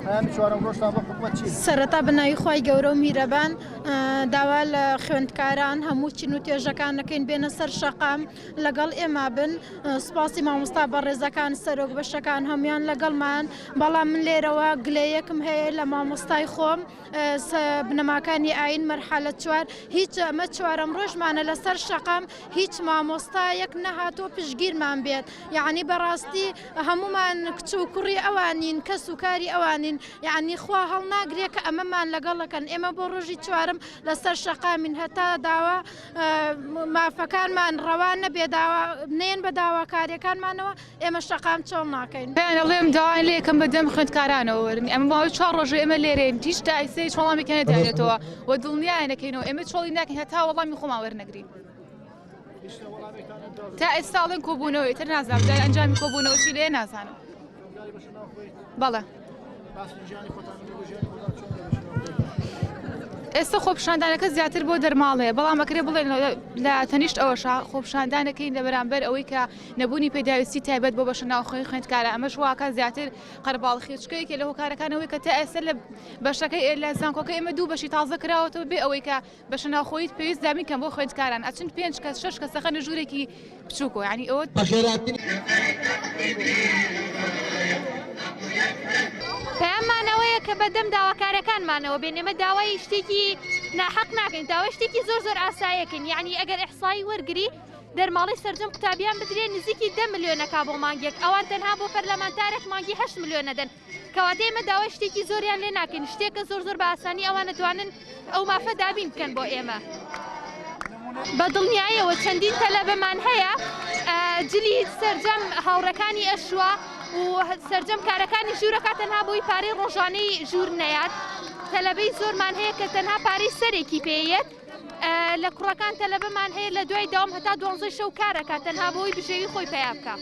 پەیامی چوارەم ڕۆژتان بۆ حکومەت چییە؟ سەرەتا بە ناوی خوای گەورە و میرەبان داوا لە خوێندکاران هەموو چین و توێژەکان دەکەین بێنە سەر شەقام لەگەڵ ئێمە بن سوپاسی مامۆستا بەڕێزەکان سەرۆک بەشەکان هەموان لەگەڵمان بەڵام من لێرەوە گلەیەکم هەیە لە مامۆستای خۆم بنەماکانی ئاین مەرحەلە چوار هیچ ئەمە چوارەم ڕۆژمانە لەسەر شەقام هیچ مامۆستایەک نەهاتووە پشتگیرمان بێت یعنی بەڕاستی هەمومان کچ و کوڕی ئەوانین کەس و کاری ئەوانین یعنی خوا هەڵناگرێ کە ئەمەمان لەگەڵەکەن ئێمە بۆ ڕۆژی چوارم لەسەر شەقامین هەتا داوا مافەکانمان ڕەوا نەبێ داوا نێن بە داواکاریەکانمانەوە ئێمە شەقام چۆڵ ناکەین. پێیان ئەڵێم داوایان لێ ئەکەم بە دەم خوێندکارانەوە وەرن ئەمە ماوەی چوار ڕۆژە ئێمە لێرەین هیچ تا ئیستا هیچ وەڵامێکیان نەداوینەتەوە و دڵنیایان ئەکەینەوە ئێمە چۆڵی ناکەین هەتا وەڵامی خۆمان وەرنەگرین تا ئێستا ئەڵێن کۆبوونەوە ئیتر نازانم جا ئەنجامی کۆبوونەوە چی لێ نازانم بەڵێ ئێستا خۆپیشاندانەکە زیاتر بۆ دەرماڵەیە بەڵام ئەکرێ بڵێن لە تەنیشت ئەوەشە خۆپیشاندانەکەین لە بەرامبەر ئەوەی کە نەبوونی پێداویستی تایبەت بۆ بەشە ناوخۆی خوێندکارە ئەمەش واکە زیاتر قەرباڵخی چکە یەکێ لە هۆکارەکانەوەی کە تا ئێستا لە بەشەکەی لە زانکۆکە ئێمە دوو بەشی تازە کراوەتەوە بێ ئەوەی کە بەشە ناوخۆیت پێویست دابین کەن بۆ خوێندکاران ئەچن پێنج کەس شەش کەس دەخەنە ژوورێکی بچووکەوە یانی ئەوە پەیاممان ئەوەیە کە بەدەم داواکارەکانمانەوە بێن ئێمە داوای شتێکی ناحەق ناکەین داوای شتێکی زۆر زۆر ئاسایەکەین یعنی ئەگەر ئیحسایی وەرگری دەرماڵەی سەرجەم قوتابیان بدرێ نزیکی دە ملیۆنەکا بۆ مانگێک ئەوان تەنها بۆ پەرلەمانتارێک مانگی هەشت ملیۆن ئەدەن کەواتە ئێمە داوای شتێکی زۆریان لێ ناکەین شتێکە زۆر زۆر بە ئاسانی ئەوان ئەتوانن ئەو مافە دابین بکەن بۆ ئێمە. بە دڵنیایەوە چەندین تەلەبەمان هەیە جلی سەرجەم هاوڕێکانی ئەشوا و سەرجەم کارەکانی ژوورەکە تەنها بۆی پارەی ڕۆژانەی ژوور نەیات تەلەبەی زۆرمان هەیە کە تەنها پارەی سەرێکی پێیەت لە کوڕەکان تەلەبەمان هەیە لە دوای داوام هەتا دوانزەی شەو کارەکات تەنها بۆی بژێوی خۆی پەیا بکا.